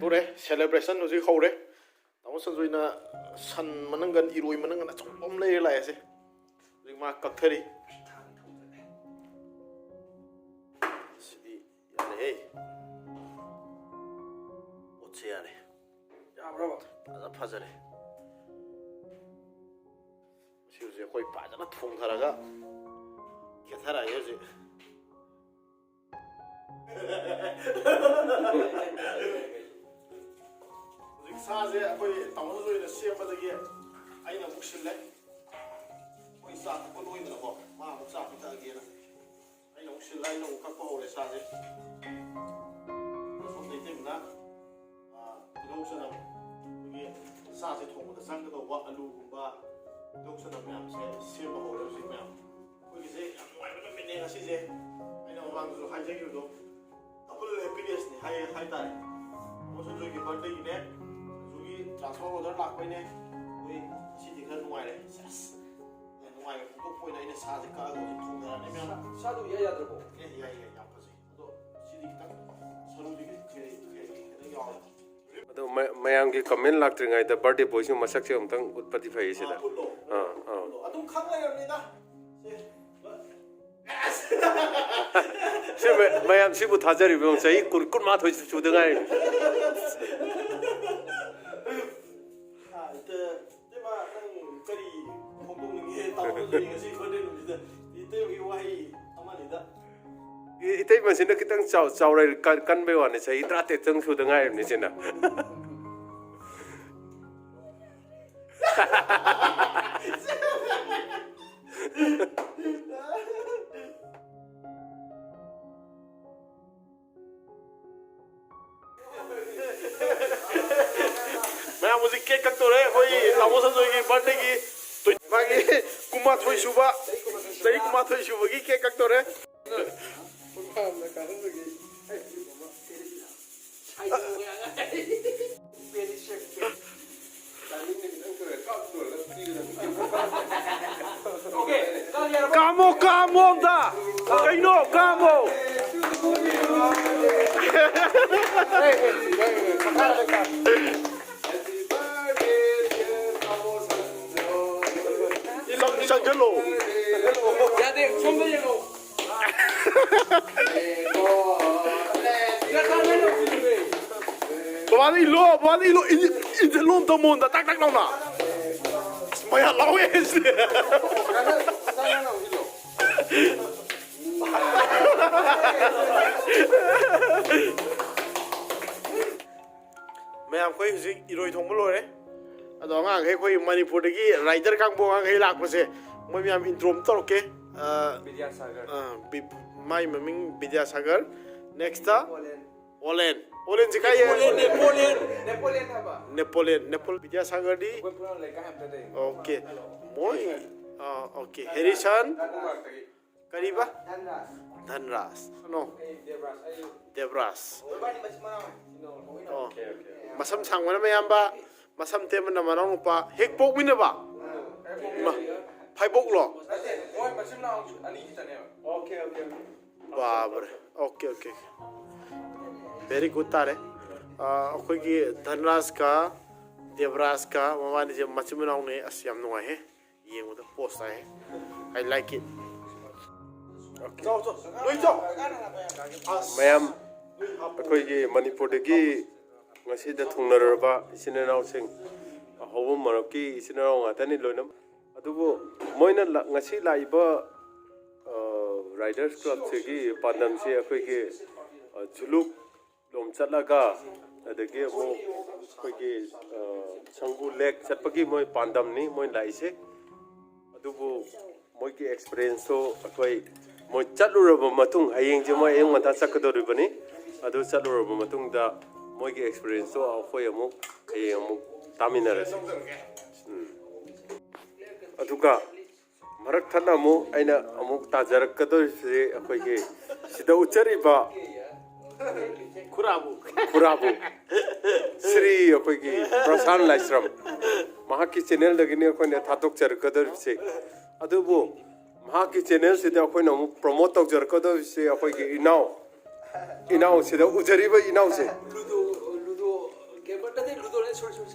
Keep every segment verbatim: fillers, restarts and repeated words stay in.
ꯍꯧꯔꯦ, celebration ꯍꯧꯖꯤꯛ ꯍꯧꯔꯦ꯫ ꯇꯥꯃꯣ ꯁꯟꯖꯣꯏꯅ ꯁꯟ ꯃꯅꯪꯒꯟ, ꯏꯔꯣꯏ ꯃꯅꯪꯒꯟ ꯑꯆꯧꯕ ꯑꯃ ꯂꯩꯔ ꯂꯥꯛꯑꯦ ꯁꯦ꯫ ꯍꯧꯖꯤꯛ ꯃꯥ ꯀꯛꯊꯔꯤ꯫ ꯁꯤꯗꯤ ꯌꯥꯔꯦꯍꯦ꯫ ꯑꯣꯠꯁꯦ ꯌꯥꯔꯦ꯫ ꯌꯥꯕ꯭ꯔꯕ? ꯐꯖ ꯐꯖꯔꯦ꯫ ꯁꯤ ꯍꯧꯖꯤꯛ ꯑꯩꯈꯣꯏ ꯐꯖꯅ ꯊꯣꯡꯊꯔꯒ ꯈꯦꯠꯊꯔꯛꯑꯒꯦ ꯍꯧꯖꯤꯛ꯫ ꯍꯧꯖꯤꯛ ꯁꯥꯁꯦ ꯑꯩꯈꯣꯏ ꯇꯥꯃꯣꯅꯁꯨ ꯑꯣꯏꯅ ꯁꯦꯝꯕꯗꯒꯤ ꯑꯩꯅ ꯑꯃꯨꯛ ꯁꯤꯜꯂꯦ꯫ ꯑꯩꯈꯣꯏ ꯆꯥꯛ ꯊꯛꯄ ꯂꯣꯏꯗꯅꯀꯣ, ꯃꯥ ꯑꯃꯨꯛ ꯆꯥꯛ ꯄꯤꯊꯛꯑꯒꯦꯅ꯫ ꯑꯩꯅ ꯑꯃꯨꯛ ꯁꯤꯜꯂ, ꯑꯩꯅ ꯑꯃꯨꯛ ꯀꯛꯄ ꯍꯧꯔꯦ ꯁꯥꯁꯦ꯫ ꯑꯁꯣꯝꯗ ꯏꯇꯩꯃꯅ, ꯑꯥ, ꯇꯤꯜꯍꯧ ꯆꯅꯝ, ꯑꯩꯈꯣꯏꯒꯤ ꯁꯥꯁꯦ ꯊꯣꯡꯕꯗ ꯆꯪꯒꯗꯧꯕ ꯑꯂꯨꯒꯨꯝꯕ, ꯇꯤꯜꯍꯧ ꯆꯅꯝ ꯃꯌꯥꯝꯁꯦ ꯁꯦꯝꯕ ꯍꯧꯔꯦ ꯍꯧꯖꯤꯛ ꯃꯌꯥꯝ꯫ ꯑꯩꯈꯣꯏꯒꯤꯁꯦ ꯌꯥꯝ ꯅꯨꯡꯉꯥꯏꯕ ꯅꯨꯃꯤꯠꯅꯦ ꯉꯁꯤꯁꯦ꯫ ꯑꯩꯅ ꯃꯃꯥꯡꯗꯁꯨ ꯍꯥꯏꯖꯈꯤꯕꯗꯣ, double happinessꯅꯤ ꯍꯥꯏ, ꯍꯥꯏꯇꯥꯔꯦ꯫ ꯇꯥꯃꯣ ꯁꯟꯖꯣꯏꯒꯤ birthdayꯒꯤꯅꯦ, ꯁꯟꯖꯨꯒꯤ transfer order ꯂꯥꯛꯄꯩꯅꯦ꯫ ꯑꯩꯈꯣꯏ ꯉꯁꯤꯗꯤ ꯈꯔ ꯅꯨꯡꯉꯥꯏꯔꯦ꯫ ꯁꯦꯁ! ꯅꯨꯡꯉꯥꯏꯕ ꯐꯣꯡꯗꯣꯛꯄ ꯑꯣꯏꯅ ꯑꯩꯅ ꯁꯥꯁꯦ ꯀꯛꯑꯒ ꯍꯧꯖꯤꯛ ꯊꯣꯡꯊꯔꯛꯑꯅꯤ ꯃꯌꯥꯝ꯫ ꯁꯥꯗꯣ ꯏꯌꯥ ꯌꯥꯗ꯭ꯔꯕꯣ? ꯑꯦ, ꯌꯥꯏ, ꯌꯥꯏ, ꯌꯥꯝ ꯐꯖꯩ꯫ ꯑꯗꯣ ꯁꯤꯗꯤ ꯈꯤꯇꯪ ꯁꯔꯨꯗꯤ ꯈꯤꯇꯪ ꯈꯦꯠꯅꯩ, ꯈꯦꯠꯅꯩ, ꯈꯤꯇꯪ ꯌꯥꯎꯔꯦ꯫ ꯑꯗꯣ ꯃ-, ꯃꯌꯥꯝꯒꯤ comment ꯂꯥꯛꯇ꯭ꯔꯤꯉꯩꯗ birthday boyꯁꯤꯡ ꯃꯁꯛꯁꯦ ꯑꯃꯨꯛꯇꯪ ꯎꯠꯄꯗꯤ ꯐꯩꯌꯦ ꯁꯤꯗ꯫ ꯑꯥ, ꯄꯨꯜꯂꯣ, ꯑꯥ, ꯑꯥ꯫ ꯄꯨꯜꯂꯣ꯫ ꯑꯗꯨꯝ ꯈꯪ ꯂꯩꯔꯕꯅꯤꯗ꯫ ꯁꯦ, ꯁꯤ ꯃ-, ꯃꯌꯥꯝ ꯁꯤꯕꯨ ꯊꯥꯖꯔꯤꯕ ꯌꯦꯡꯉꯨ, ꯆꯍꯤ ꯀꯨꯟ, ꯀꯨꯟꯃꯥꯊꯣꯏ ꯁꯨꯗ ꯉꯥꯏꯔꯤ꯫ ꯑꯥ, ꯏꯇ-, ꯏꯇꯩꯃ, ꯅꯪ ꯀꯔꯤ ꯐꯣꯡꯗꯣꯛꯅꯤꯡꯉꯦ? ꯇꯥꯃꯣꯁꯨ ꯉꯁꯤ birthday ꯅꯨꯃꯤꯠꯇ ꯏꯇꯩꯃꯒꯤ ꯋꯥꯍꯩ ꯑꯃꯅꯤꯗ꯫ ꯏ-, ꯏꯇꯩꯃꯁꯤꯅ ꯈꯤꯇꯪ ꯆꯥꯎ-, ꯆꯥꯎꯔ-, ꯀꯟ-, ꯀꯟꯕꯩ ꯋꯥꯅꯤ, ꯆꯍꯤ ꯇꯔꯥꯇꯔꯦꯠꯇꯪ ꯁꯨꯗ ꯉꯥꯏꯔꯤꯕꯅꯤ ꯁꯤꯅ꯫ ꯃꯌꯥꯝ ꯍꯧꯖꯤꯛ cake ꯀꯛꯇꯣꯔꯦ, ꯑꯩꯈꯣꯏ ꯇꯥꯃꯣ ꯁꯟꯖꯣꯏꯒꯤ birthdayꯒꯤ꯫ ꯃꯥꯒꯤ ꯀꯨꯟꯃꯥꯊꯣꯏ ꯁꯨꯕ, ꯆꯍꯤ ꯀꯨꯟꯃꯥꯊꯣꯏ ꯁꯨꯕꯒꯤ cake ꯀꯛꯇꯣꯔꯦ꯫ ꯀꯥꯝꯃꯣ, ꯀꯥꯝꯃꯣ ꯑꯝꯇ꯫ ꯀꯩꯅꯣ, ꯀꯥꯝꯃꯣ꯫ ꯆꯪ- ꯆꯪꯁꯤꯜꯂꯣ꯫ ꯌꯥꯗꯦ, ꯁꯣꯝꯗ ꯌꯦꯡꯉꯣ꯫ ꯅꯁꯥ ꯅꯪꯅ ꯎꯠꯂꯤꯗꯨꯗꯤ꯫ ꯕꯕꯥꯗ ꯏꯜꯂꯣ, ꯕꯕꯥꯗ ꯏꯜꯂꯣ, ꯏꯟ- ꯏꯟꯁꯤꯜꯂꯣ ꯑꯝꯇ ꯃꯉꯣꯟꯗ ꯇꯥꯛ ꯇꯥꯛ ꯂꯥꯎꯅ꯫ ꯃꯌꯥ ꯂꯥꯎꯋꯦ ꯁꯤꯗꯤ꯫ ꯃꯌꯥꯝ ꯑꯩꯈꯣꯏ ꯍꯧꯖꯤꯛ ꯏꯔꯣꯏ ꯊꯣꯡꯕ ꯂꯣꯏꯔꯦ꯫ ꯑꯗꯣ ꯑꯉꯥꯡꯈꯩ ꯑꯩꯈꯣꯏ ꯃꯅꯤꯄꯨꯔꯗꯒꯤ ꯔꯥꯏꯗꯔ ꯀꯥꯡꯕꯨ ꯑꯉꯥꯡꯈꯩ ꯂꯥꯛꯄꯁꯦ ꯃꯣꯏ ꯃꯌꯥꯝ ꯏꯟꯇ꯭ꯔꯣ ꯑꯃ ꯇꯧꯔꯛꯀꯦ꯫ ꯑ, ꯕꯤꯗ꯭ꯌꯥꯁꯥꯒꯔ꯫ ꯑ, ꯕꯤ- ꯃꯥꯏ ꯃꯃꯤꯡ ꯕꯤꯗ꯭ꯌꯥꯁꯥꯒꯔ꯫ ꯅꯦꯛꯁꯇ ꯑꯣꯂꯦꯟ꯫ ꯑꯣꯂꯦꯟꯁꯤ ꯀꯥꯏ? ꯅꯦꯄꯣꯂꯤꯌꯟ, ꯅꯦꯄꯣꯂꯤꯌꯟ, ꯅꯦꯄꯣꯂꯤꯌꯟ ꯍꯥꯏꯕ꯫ ꯅꯦꯄꯣꯂꯤꯌꯟ, ꯅꯦꯄꯣꯜ ꯕꯤꯗ꯭ꯌꯥꯁꯥꯒꯔꯗꯤ꯫ ꯑꯩꯈꯣꯏ ꯐꯨꯔꯥ ꯂꯩꯀꯥꯏ ꯑꯝꯇꯗꯩ꯫ ꯑꯣꯀꯦ꯫ ꯃꯣꯏ ꯑ, ꯑꯣꯀꯦ꯫ ꯍꯦꯔꯤꯁꯟ꯫ ꯗꯦꯟꯃꯥꯔꯛꯇꯒꯤ꯫ ꯀꯔꯤꯕ? ꯗꯦꯟꯃꯥꯔꯛ꯫ ꯙꯟꯔꯥꯖ꯫ ꯅꯣ꯫ ꯑꯩ ꯗꯦꯕ꯭ꯔꯥꯖ, ꯑꯩ ꯗꯦꯕ꯭ꯔꯥꯖ꯫ ꯏꯕꯥꯅꯤ ꯃꯆꯤꯟ ꯃꯅꯥꯎꯅꯤ꯫ ꯑꯣ꯫ ꯃꯁꯝ ꯁꯥꯡꯕꯅ ꯃꯌꯥꯝꯕ, ꯃꯁꯝ ꯇꯦꯟꯕꯅ ꯃꯅꯥꯎ ꯅꯨꯄꯥ꯫ ꯍꯦꯛ ꯄꯣꯛꯃꯤꯟꯅꯕ? ꯃ-, ꯐꯥꯏꯕꯣꯛꯂꯣ? ꯅꯠꯇꯦ, ꯃꯣꯏ ꯃꯆꯤꯟ ꯃꯅꯥꯎ ꯑꯅꯤ ꯈꯛꯇꯅꯦꯕ꯫ Okay, okay, okay. ꯕꯥꯕ꯭ꯔꯦ꯫ Okay, okay. ꯚꯦꯔꯤ ꯒꯨꯗ ꯇꯥꯔꯦ꯫ ꯑ, ꯑꯩꯈꯣꯏꯒꯤ ꯙꯟꯔꯥꯖꯀ ꯗꯦꯕ꯭ꯔꯥꯖꯀ ꯃꯕꯥꯅꯤꯁꯦ ꯃꯆꯤꯟ ꯃꯅꯥꯎꯅꯦ꯫ ꯑꯁ, ꯌꯥꯝ ꯅꯨꯡꯉꯥꯏꯍꯦ꯫ ꯌꯦꯡꯕꯗ ꯄꯣꯁ ꯇꯥꯏꯍꯦ꯫ I like it. ꯃꯌꯥꯝ ꯑꯩꯈꯣꯏꯒꯤ ꯃꯅꯤꯄꯨꯔꯗꯒꯤ ꯉꯁꯤꯗ ꯊꯨꯡꯅꯔꯨꯔꯕ ꯏꯆꯤꯟ ꯏꯅꯥꯎꯁꯤꯡ, ꯑꯍꯧꯕ ꯃꯔꯛꯀꯤ ꯏꯆꯤꯟ ꯏꯅꯥꯎ ꯉꯥꯛꯇꯅꯤ ꯂꯣꯏꯅꯃꯛ꯫ ꯑꯗꯨꯕꯨ ꯃꯣꯏꯅ ꯂ-, ꯉꯁꯤ ꯂꯥꯛꯏꯕ, ꯑ, ꯔꯥꯏꯗꯔꯁ ꯀ꯭ꯂꯕꯁꯤꯒꯤ ꯄꯥꯟꯗꯝꯁꯤ ꯑꯩꯈꯣꯏꯒꯤ, ꯑ, ꯖꯨꯂꯨꯛ ꯂꯣꯝ ꯆꯠꯂꯒ ꯑꯗꯒꯤ ꯑꯃꯨꯛ ꯑꯩꯈꯣꯏꯒꯤ, ꯑ, ꯁꯪꯒꯨ ꯂꯦꯛ ꯆꯠꯄꯒꯤ ꯃꯣꯏ ꯄꯥꯟꯗꯝꯅꯤ ꯃꯣꯏ ꯂꯥꯛꯏꯁꯦ꯫ ꯑꯗꯨꯕꯨ ꯃꯣꯏꯒꯤ ꯑꯦꯛꯁꯄꯤꯔꯤꯌꯦꯟꯁꯇꯣ ꯑꯩꯈꯣꯏ ꯃꯣꯏ ꯆꯠꯂꯨꯔꯕ ꯃꯇꯨꯡ, ꯍꯌꯦꯡꯁꯦ ꯃꯣꯏ ꯑꯌꯨꯛ ꯉꯟꯇꯥ ꯆꯠꯀꯗꯧꯔꯤꯕꯅꯤ꯫ ꯑꯗꯨ ꯆꯠꯂꯨꯔꯕ ꯃꯇꯨꯡꯗ ꯃꯣꯏꯒꯤ ꯑꯦꯛꯁꯄꯤꯔꯤꯌꯦꯟꯁꯇꯣ ꯑꯩꯈꯣꯏ ꯑꯃꯨꯛ ꯍꯌꯦꯡ ꯑꯃꯨꯛ ꯇꯥꯃꯤꯟꯅꯔꯁꯤ꯫ ꯎꯝ꯫ ꯑꯗꯨꯒ ꯃꯔꯛ ꯊꯠꯅ ꯑꯃꯨꯛ ꯑꯩꯅ ꯑꯃꯨꯛ ꯇꯥꯖꯔꯛꯀꯗꯧꯔꯤꯁꯤ ꯑꯩꯈꯣꯏꯒꯤ ꯁꯤꯗ ꯎꯠꯆꯔꯤꯕ ꯈꯨꯔꯥꯕꯨ꯫ ꯈꯨꯔꯥꯕꯨ ꯁ꯭ꯔꯤ ꯑꯩꯈꯣꯏꯒꯤ ꯄ꯭ꯔꯁꯥꯟ ꯂꯥꯏꯁ꯭ꯔꯝ, ꯃꯍꯥꯛꯀꯤ ꯆꯦꯅꯦꯜꯗꯒꯤꯅꯤ ꯑꯩꯈꯣꯏꯅ ꯊꯥꯗꯣꯛꯆꯔꯛꯀꯗꯧꯔꯤꯕꯁꯦ꯫ ꯑꯗꯨꯕꯨ ꯃꯍꯥꯛꯀꯤ ꯆꯦꯅꯦꯜꯁꯤꯗ ꯑꯩꯈꯣꯏꯅ ꯑꯃꯨꯛ ꯄ꯭ꯔꯣꯃꯣꯠ ꯇꯧꯖꯔꯛꯀꯗꯧꯔꯤꯁꯦ ꯑꯩꯈꯣꯏꯒꯤ ꯏꯅꯥꯎ, ꯏꯅꯥꯎꯁꯤꯗ ꯎꯖꯔꯤꯕ ꯏꯅꯥꯎꯁꯦ꯫ Ludo, ludo Sorry, sorry, sorry.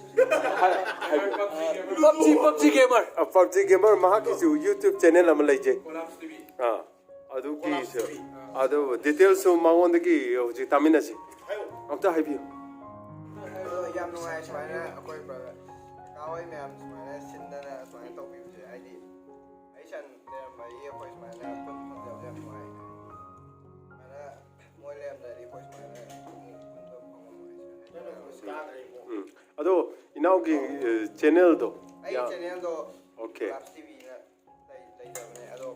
PUBG, PUBG gamer. PUBG gamer, ꯃꯍꯥꯛꯀꯤꯁꯨ YouTube channel ꯑꯃ ꯂꯩꯖꯩ꯫ ꯑꯥ, ꯑꯗꯨꯒꯤ ꯑꯗꯨ detailꯁꯨ ꯃꯉꯣꯟꯗꯒꯤ ꯍꯧꯖꯤꯛ ꯇꯥꯃꯤꯟꯅꯁꯤ꯫ ꯑꯝꯇ ꯍꯥꯏꯕꯤꯌꯨ꯫ ꯑꯗꯣ ꯌꯥꯝ ꯅꯨꯡꯉꯥꯏ ꯁꯨꯃꯥꯏꯅ ꯑꯩꯈꯣꯏ brother ꯀꯥ ꯍꯣꯏ ꯃꯌꯥꯝ ꯁꯨꯃꯥꯏꯅ ꯁꯤꯟꯗꯅ ꯁꯨꯃꯥꯏꯅ ꯇꯧꯕꯤꯕꯁꯦ, ꯍꯥꯏꯗꯤ ꯑꯩ ꯁꯟ ꯂꯩꯔꯝꯕꯒꯤ ꯑꯩꯈꯣꯏ ꯁꯨꯃꯥꯏꯅ ꯄꯨꯟ ꯐꯪꯖꯕꯁꯦ ꯌꯥꯝ ꯅꯨꯡꯉꯥꯏ꯫ ꯁꯨꯃꯥꯏꯅ ꯃꯣꯏ ꯂꯩꯔꯝꯗ꯭ꯔꯗꯤ ꯑꯩꯈꯣꯏ ꯁꯨꯃꯥꯏꯅ ꯑꯃꯨꯛ ꯄꯨꯟꯕ ꯐꯪꯉꯝꯃꯣꯏ꯫ ꯎꯝ꯫ ꯑꯗꯣ ꯏꯅꯥꯎꯒꯤ, ꯑ, channelꯗꯣ꯫ ꯑꯩꯒꯤ ꯌꯥ-, channelꯗꯣ okay꯫ ꯀꯣꯂꯥꯞꯁ ꯇꯤꯚꯤꯅ ꯂꯩ-, ꯂꯩꯖꯕꯅꯦ꯫ ꯑꯗꯣ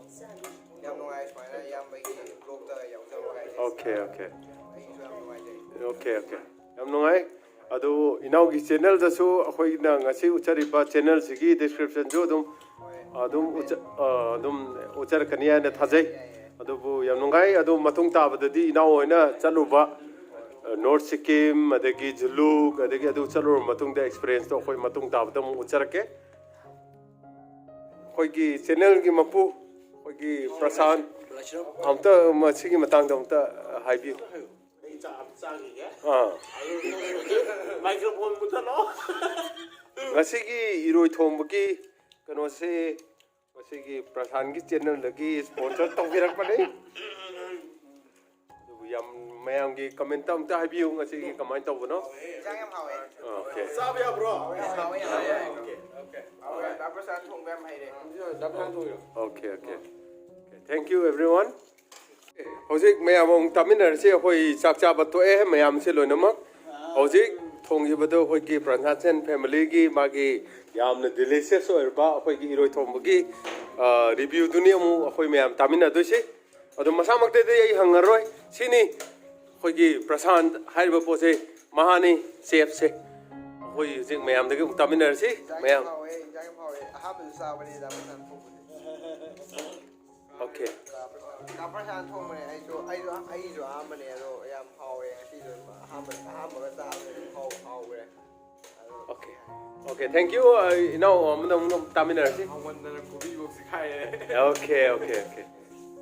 ꯌꯥꯝ ꯅꯨꯡꯉꯥꯏ ꯁꯨꯃꯥꯏꯅ ꯏꯌꯥꯝꯕꯒꯤ vlogꯇ ꯌꯥꯎꯖꯕ ꯍꯥꯏꯁꯦ꯫ Okay, okay꯫ ꯑꯩꯁꯨ ꯌꯥꯝ ꯅꯨꯡꯉꯥꯏꯖꯩ꯫ Okay, okay꯫ ꯌꯥꯝ ꯅꯨꯡꯉꯥꯏ꯫ ꯑꯗꯨ ꯏꯅꯥꯎꯒꯤ channelꯗꯁꯨ ꯑꯩꯈꯣꯏꯅ ꯉꯁꯤ ꯎꯠꯆꯔꯤꯕ channelꯁꯤꯒꯤ descriptionꯁꯨ ꯑꯗꯨꯝ, ꯍꯣꯏ꯫ ꯑꯗꯨꯝ ꯎꯠꯆ-, ꯑ, ꯑꯗꯨꯝ ꯎꯠꯆꯔꯛꯀꯅꯤ ꯍꯥꯏꯅ ꯊꯥꯖꯩ꯫ ꯌꯥꯏ, ꯌꯥꯏ꯫ ꯑꯗꯨꯕꯨ ꯌꯥꯝ ꯅꯨꯡꯉꯥꯏ꯫ ꯑꯗꯨ ꯃꯇꯨꯡ ꯇꯥꯕꯗꯗꯤ ꯏꯅꯥꯎ ꯍꯣꯏꯅ ꯆꯠꯂꯨꯕ, ꯑ, North Sikkim, ꯑꯗꯒꯤ ꯖꯨꯂꯨꯛ, ꯑꯗꯒꯤ ꯑꯗꯨ ꯆꯠꯂꯨꯔꯕ ꯃꯇꯨꯡꯗ experienceꯇꯣ ꯑꯩꯈꯣꯏ ꯃꯇꯨꯡ ꯇꯥꯕꯗ ꯑꯃꯨꯛ ꯎꯠꯆꯔꯛꯀꯦ꯫ ꯑꯩꯈꯣꯏꯒꯤ channelꯒꯤ ꯃꯄꯨ, ꯑꯩꯈꯣꯏꯒꯤ ꯄ꯭ꯔꯁꯥꯟ, ꯑꯝꯇ ꯃꯁꯤꯒꯤ ꯃꯇꯥꯡꯗ ꯑꯝꯇ ꯍꯥꯏꯕꯤꯌꯨ꯫ ꯑꯩ ꯆꯥꯛ ꯑꯝꯇ ꯆꯥꯈꯤꯒꯦ꯫ ꯑꯥ꯫ Microphone ꯃꯨꯊꯠꯂꯣ꯫ ꯉꯁꯤꯒꯤ ꯏꯔꯣꯏ ꯊꯣꯡꯕꯒꯤ ꯀꯩꯅꯣꯁꯦ, ꯃꯁꯤꯒꯤ ꯄ꯭ꯔꯁꯥꯟꯒꯤ channelꯗꯒꯤ sponsor ꯇꯧꯕꯤꯔꯛꯄꯅꯤ꯫ ꯑꯗꯨꯕꯨ ꯌꯥꯝ, ꯃꯌꯥꯝꯒꯤ commentꯇ ꯑꯝꯇ ꯍꯥꯏꯕꯤꯌꯨ, ꯉꯁꯤꯒꯤ ꯀꯃꯥꯏꯅ ꯇꯧꯕꯅꯣ? ꯏꯟꯖꯥꯡ ꯌꯥꯝ ꯍꯥꯎꯋꯦ꯫ Okay꯫ ꯆꯥꯕ ꯌꯥꯕ꯭ꯔꯣ? ꯍꯥꯎꯋꯦ, ꯍꯥꯎꯋꯦ, ꯍꯥꯎꯋꯦ꯫ Okay, okay꯫ ꯍꯥꯎꯋꯦ, ꯗꯥ ꯄ꯭ꯔꯁꯥꯟ ꯊꯣꯡꯕ ꯌꯥꯝ ꯍꯩꯔꯦ꯫ ꯗꯥ ꯄ꯭ꯔꯁꯥꯟ ꯊꯣꯡꯉꯤꯔꯣ? Okay, okay꯫ Okay, thank you everyone꯫ ꯍꯧꯖꯤꯛ ꯃꯌꯥꯝ ꯑꯃꯨꯛ ꯇꯥꯃꯤꯟꯅꯔꯁꯤ꯫ ꯑꯩꯈꯣꯏ ꯆꯥꯛ ꯆꯥꯕ ꯇꯣꯛꯑꯦ ꯃꯌꯥꯝꯁꯦ ꯂꯣꯏꯅꯃꯛ꯫ ꯍꯧꯖꯤꯛ ꯊꯣꯡꯈꯤꯕꯗꯣ ꯑꯩꯈꯣꯏꯒꯤ ꯄ꯭ꯔꯁꯥꯟ ꯐꯦꯃꯤꯂꯤꯒꯤ ꯃꯥꯒꯤ ꯌꯥꯝꯅ delicious ꯑꯣꯏꯔꯕ ꯑꯩꯈꯣꯏꯒꯤ ꯏꯔꯣꯏ ꯊꯣꯡꯕꯒꯤ, ꯑ, reviewꯗꯨꯅꯤ ꯑꯃꯨꯛ ꯑꯩꯈꯣꯏ ꯃꯌꯥꯝ ꯇꯥꯃꯤꯟꯅꯗꯣꯏꯁꯤ꯫ ꯑꯗꯣ ꯃꯁꯥꯃꯛꯇꯗꯤ ꯑꯩ ꯍꯪꯉꯔꯣꯏ꯫ ꯁꯤꯅꯤ ꯑꯩꯈꯣꯏꯒꯤ ꯄ꯭ꯔꯁꯥꯟ ꯍꯥꯏꯔꯤꯕ ꯄꯣꯠꯁꯦ, ꯃꯍꯥꯛꯅꯤ chefꯁꯦ꯫ ꯑꯩꯈꯣꯏ ꯍꯧꯖꯤꯛ ꯃꯌꯥꯝꯗꯒꯤ ꯑꯃꯨꯛ ꯇꯥꯃꯤꯟꯅꯔꯁꯤ꯫ ꯏꯟꯖꯥꯡ ꯌꯥꯝ ꯃꯌꯥꯝ꯫ ꯍꯥꯎꯋꯦ, ꯏꯟꯖꯥꯡ ꯌꯥꯝ ꯍꯥꯎꯋꯦ꯫ ꯑꯍꯥꯟꯕꯁꯨ ꯆꯥꯕꯅꯤ ꯗꯥ ꯄ꯭ꯔꯁꯥꯟ ꯊꯣꯡꯕꯁꯦ꯫ Okay꯫ ꯗꯥ ꯄ꯭ꯔꯁꯥꯟ ꯊꯣꯡꯕꯅꯦ꯫ ꯑꯩꯁꯨ, ꯑꯩꯁꯨ, ꯑꯩꯁꯨ ꯑꯍꯥꯟꯕꯅꯦ, ꯑꯗꯣ ꯌꯥꯝ ꯍꯥꯎꯋꯦ꯫ ꯉꯁꯤꯁꯨ ꯑꯍꯥꯟꯕ, ꯑꯍꯥꯟꯕꯒ ꯆꯥꯕꯅꯦ, ꯑꯗꯨꯝ ꯍꯥꯎ-, ꯍꯥꯎꯈ꯭ꯔꯦ꯫ ꯑꯗꯣ Okay꯫ Okay, thank you꯫ ꯑ, ꯏꯅꯥꯎ ꯑꯃꯗ ꯑꯃꯨꯛ ꯇꯥꯃꯤꯟꯅꯔꯁꯤ꯫ ꯍꯥꯎꯃꯟꯗꯅ ꯈꯨꯕꯤꯐꯥꯎ ꯆꯤꯛꯈꯥꯏꯔꯦ꯫ Okay, okay, okay꯫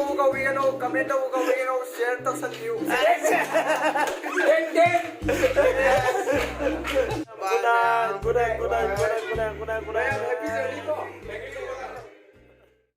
ꯇꯧꯕ ꯀꯥꯎꯕꯤꯒꯅꯨ, comment ꯇꯧꯕ ꯀꯥꯎꯕꯤꯒꯅꯨ, share ꯇꯧꯁꯟꯕꯤꯌꯨ꯫ Thank you. Good night, good night, good night, good night, good night, good night, good night.